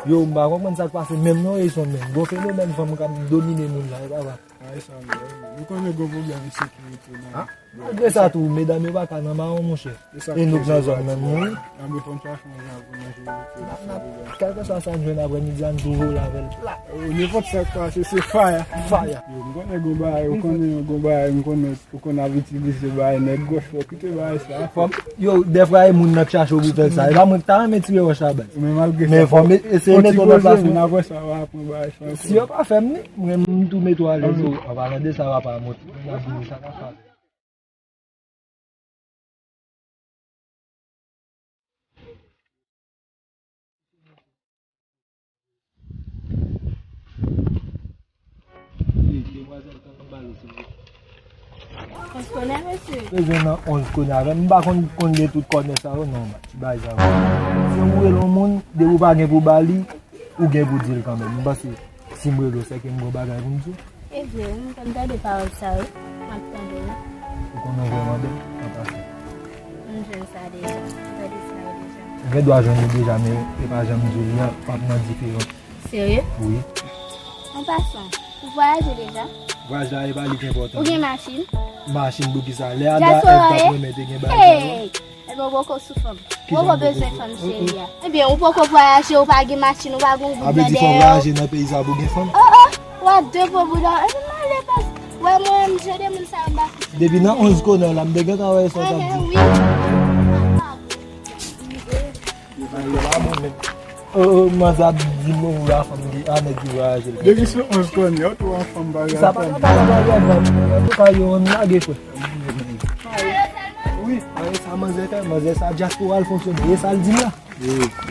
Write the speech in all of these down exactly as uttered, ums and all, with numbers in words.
Yo, m pa konprann sa k pase menm non, Edson, menm. Gon fenomèn fanm k ap domine moun la, e papa. Ay, sa m wè, nou konnen gon pwoblèm ensekirite nan. Malgre sa tou, medam yo pa ka nan mawon, monchè. E nou k nan zòn menm, wi. Anben fò n chache yon jan pou nou jere tout sa yo. Kèlkeswa sa n jwenn aprèmidi a, n tou vole avè l pla. Nenpòt sa k pase, se faya. Faya. Yo, m konnen gon bagay, ou konnen yon gon bagay, m konnen ou konn ap itilize bagay nèg gòch fò kite bagay sa. Fò m, yo, dèfwa e moun nan k chache w pou fè l sa. E pa mwen k ta renmen tire wòch la, baz. Men malgre sa. Men fò m eseye mete w nan plas mwen. Apre sa, w a pran bagay sa ankò. Si yo pa fè m li, mwen, m tou mete w alèz, yo. An palan de sa, papa, mwen, m ap di w sa k ap pase. Onz kònè, mesye. Bezwen nan onz kònè avè m. M pa konn, konn gen tout kònè sa yo, non, ti bagay sa yo. Si ou rele yon moun, depi ou pa gen pou ba li, ou gen pou di l kanmenm. M panse, si m rele w, se ke m gon bagay pou m di w. E vre, m konn tande pawòl sa yo. M ap tande w. Ou konnen w vrèman bèl, an pasan. M jwenn sa deja. M tande sa yo deja. Ou gen dwa jwenn li deja, men e pa jan m di w li an, w ap nan diferan. Serye? Wi. An pasan, ou vwayaje deja? Vwayaj la, e pa li ki enpòtan. Ou gen machin? Machin pou ki sa? Lè Ada Èv t ap renmen, te gen bagay sa yo. Hey! Ebyen, ou poko sou fanm. Ou poko bezwen fanm, cheri a. Ebyen, ou poko vwayaje, ou pa gen machin, ou pa gen goumen dèyè w. Sa vle di fò w vwayaje nan peyi sa pou gen fanm? Oh, oh, w ap depo bouda w. Epi m ale pas. Wè mwen, m jere moun sa yo, m pa fouti. Depi nan onz kònè la, m te gentan wè sa w t ap di. Enhen, wi. Yo pa bon menm. Oh, oh, manzè ap di m ou la fanm ki a nèg ki vwayaje. Depi sou onz kònè, yo tou an fanm pa gen fanm. Sa pa nan bagay la. Antouka, yo, ann lage, frè. Wi, e sa manzè fè, manzè sa dyaspora l fonksyone. E sa l di m la.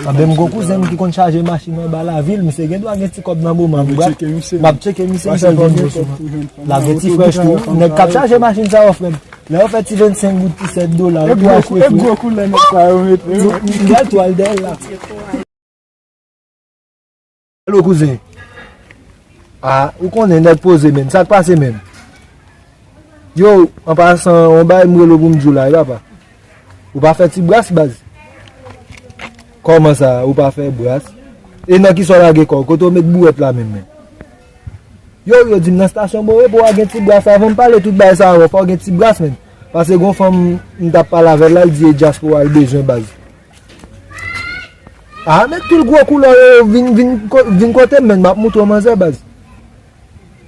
Anben, m gon kouzen m ki konn chaje machin anba lavil, misye gen dwa gen ti kòb nan moman. M ap tcheke misye, misye fè yon gwo sou mwen. L ap gen ti frèch tou. Nèg k ap chaje machin sa yo, frè m. Lè yo fè ti vennsenk goud, ti sèt dola, yo tou achte, frè. E gwo koulè nèg sa yo mete. M bèl twal dèyè l la. Alo, kouzen. Ah, ou konnen nèg poze, menn. Sa k pase, menn? Yo, an pasan, yon bagay m rele w pou m di w la, wi, papa. Ou pa fè ti bras, baz? Kòman sa, ou pa fè bras? E nan kisa w lage kò w? Kote w met bouwèt la menm, menn? Yo, yo di m nan stasyon Borepo a gen ti bras. Avan m pale tout bagay sa yo, fò w gen ti bras, menn. Paske gon fanm m t ap pale avè l la, l di e dyaspora l bezwen, baz. Ah, met pil gwo koulè yo, vin, vin, vin kote m, menn, m ap moutre w manzè, baz.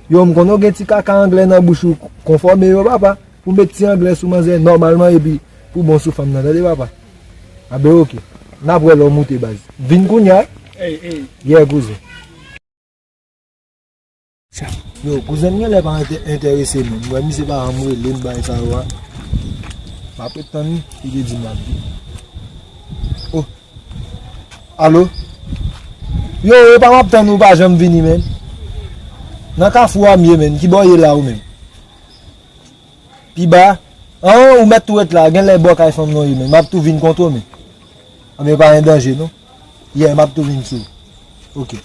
Yo, m konnen w gen ti kaka anglè nan bouch ou, konfòme yo, papa, pou met ti anglè sou manzè nòmalman epi pou bon sou fanm nan, tande, papa. Anben, oke. N ap wè lè w moute, baz. Vin kounye a. Ey, ey. Yeah, kouzen. Yo, kouzen m genlè pa enterese menm. M wè misye pa janm rele m, bagay sa yo a. M ap ret tann li, li te di m l ap vini. Oh. Alo? Yo, epa m ap tann ou pa janm vini, menn. Nan kafou a m ye, menn. Ki bò w ye la, ou menm? Pi ba? An, ou mèt tou ret la. Genlè bò kay fanm nan w ye, menn. M ap tou vin kontwole w, menn. Anben, pa gen danje, non. Yeah, m ap tou vin sou ou. Oke.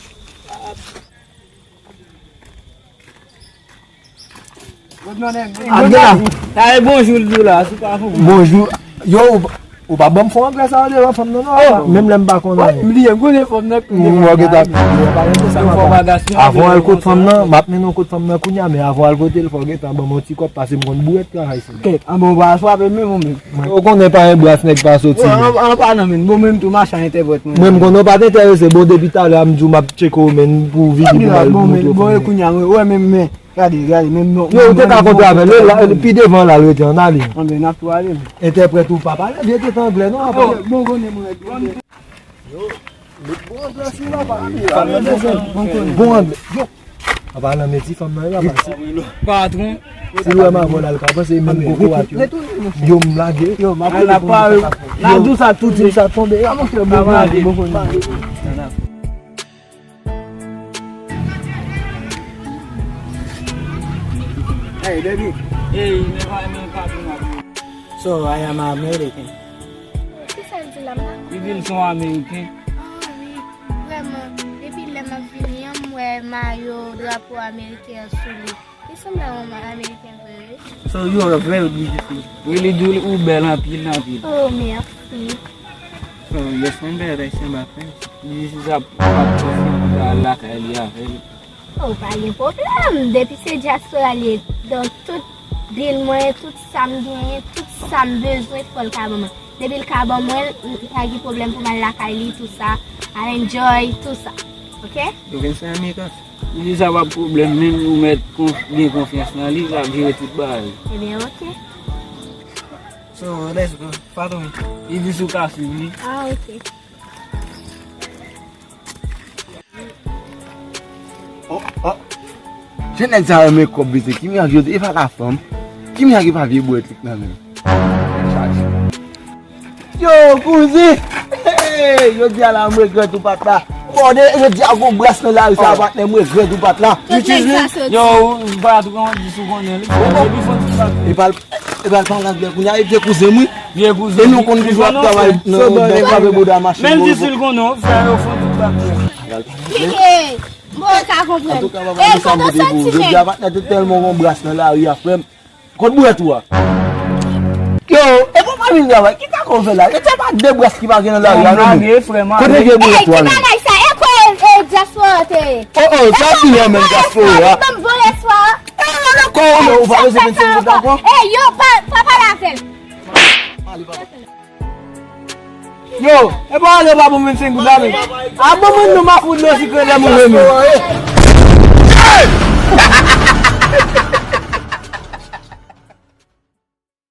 Good morning. Sa e bonjou l di w la, si w pa fou. Bonjou. Yo, ou, ou pa ban m fo anglè sa yo devan fanm nan, non, apa. Menm lè m pa konn anyen. M bliye, m konnen fanm nan. M wè w gentan. Yo, pa rete sa, papa. Avan w al kot fanm nan, m ap mennen w kot fanm nan kounye a, men avan w al kote l, fò w gentan ban m yon ti kòb, paske m konn bourèt travay sou mwen. Kèt, anben w pral frape menm ou menm. Ou konnen pa gen bras nèg pa soti. An, an, an palan menm, bon, menm tou machan entèprèt mwen. Mwen, m konnen w pa t enterese, bon, depi talè a m di w m ap tcheke w, menn, pou w vini pou m al moutre w fanm nan. Bon, e kounye a, mwen, wè, menm, men, gade, gade, menm non. Yo, ou te ka kontre avè l, pi devan la, l rete, ann ale. Anben, n ap tou ale, men. Entèprèt ou pa pale byen tèt anglè, non, apa. Bon, konnen mwen. Yo, met bon anglè sou la, pa. Bon anglè. Yo. Apa nan men ti fanm nan, yo, apa si. Patwon. Si l wè m avè w la, l ka panse menm gwo kou ak yo. Yo, m lage. Yo, m ap la pa yo. La di w sa tout di m sa tonbe. A, monchè, bon, bon, bon. Hey, baby. Hey, you never know what you want. So, I am American. Kisa l di la, m pa konprann. Li di l se yon Ameriken. Ah, wi, vrèman. Depi lè m ap vini an, m wè mayo drapo ameriken an sou li. Li sanble yon Ameriken vre, wi. So, you are very beautiful. Wi, li di w ou bèl anpil, anpil. Oh, mèsi. Yes, mwen bèl Ayisyen ba frè. Li di si sa ap konfyans mwen al lakay li avè l. Oh, pa gen pwoblèm. Depi se dyaspora li ye, donk tout bil mwen, tout sa m genyen, tout sa m bezwen, fò l ka ban mwen. Depi l ka ban mwen, m pa gen pwoblèm pou m al lakay li, tou sa. Al enjoy, tou sa. Oke? Yo vin se amigas. Li di sa pa pwoblèm, menm ou mèt konf- gen konfyans nan li, l ap jere tout bagay. Ebyen, oke. So, let's go. Follow me. Li di si w ka swiv li. Ah, oke. Oh, oh. Jan nèg sa renmen kòb, mesye. Ki mirak yo, e pa la fanm. Ki mirak e pa vye bwèt li nan men. Yo, kouzen! Hey, jodi a la, m regrèt ou pa t la. Bòde, jodi a gon bras nan lari sa, patnè, m regrèt ou pa t la. Yo, ou pa tou kòman di sou konnen li. Epi fò ti bat. E pa l, e pa l pale anglè kounye a, e vye kouzen m wi. Vye kouzen. E nou konn toujou ap travay nan bank pa vle bòde a mache. Men l di si l konnen, frè yo fò ti bat. Kike, bon, ka konprann. Antouka, papa, nou sa mete pou ou. Jodi a patnè te tèlman gon bras nan lari a, frè m. Kot bwèt ou a? Yo, e bon pa vin travay. Ki kaka w fè la? E te pa de bwès ki pa gen nan lari a, non, men. Kote vye bwèt ou a, men? Ki bagay sa? E kwa, e, dyaspora te ye? Oh, oh, sa di yo, men, dyaspora. Ban m bon espwa. E, nan kò ou, non, ou pa bezwen vin sou mwen ankò. E, yo, pa, pa pale avè l. Ale, papa. Yo, e pa ale pa bon vennsenk goud la, men. A bon moun nou ma fout nou si krede moun renmen.